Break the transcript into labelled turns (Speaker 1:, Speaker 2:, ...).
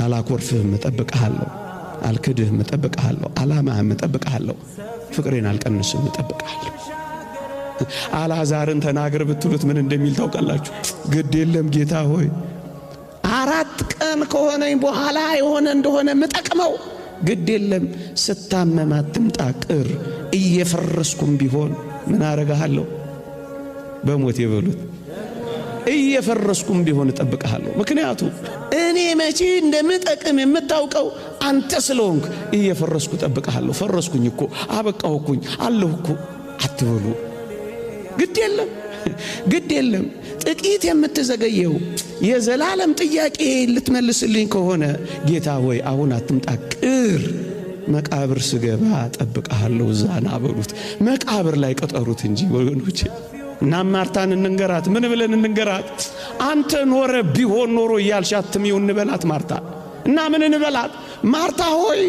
Speaker 1: አላኮርፍህም፣ እጠብቅሃለሁ። አልክድህም፣ እጠብቅሃለሁ። አላማህም፣ እጠብቅሃለሁ። ፍቅሬን አልቀንስም፣ እጠብቅሃለሁ። አልዓዛርን ተናገር ብትሉት ምን እንደሚል ታውቃላችሁ? ግድ የለም ጌታ ሆይ፣ 4 ቀን ከሆነኝ በኋላ የሆነ እንደሆነ ምጠቅመው ግድ የለም፣ ስታመም አትምጣ ቅር፣ እየፈረስኩም ቢሆን ምን አረጋለሁ? በሞት የበሉት እየፈረስኩም ቢሆን እጠብቅሃለሁ። ምክንያቱም እኔ መቼ እንደምጠቅም የምታውቀው አንተ ስለሆንክ እየፈረስኩ እጠብቅሃለሁ። ፈረስኩኝ እኮ፣ አበቃሁኩኝ፣ አለሁ እኮ አትበሉ። ግድ የለም፣ ግድ የለም። ጥቂት የምትዘገየው የዘላለም ጥያቄ ልትመልስልኝ ከሆነ ጌታ ሆይ አሁን አትምጣ ቅር፣ መቃብር ስገባ እጠብቅሃለሁ። እዛና በሉት። መቃብር ላይ ቀጠሩት እንጂ ወገኖቼ። እና ማርታን እንንገራት። ምን ብለን እንንገራት? አንተ ኖረ ቢሆን ኖሮ እያልሽ አትሚው እንበላት ማርታ። እና ምን እንበላት? ማርታ ሆይ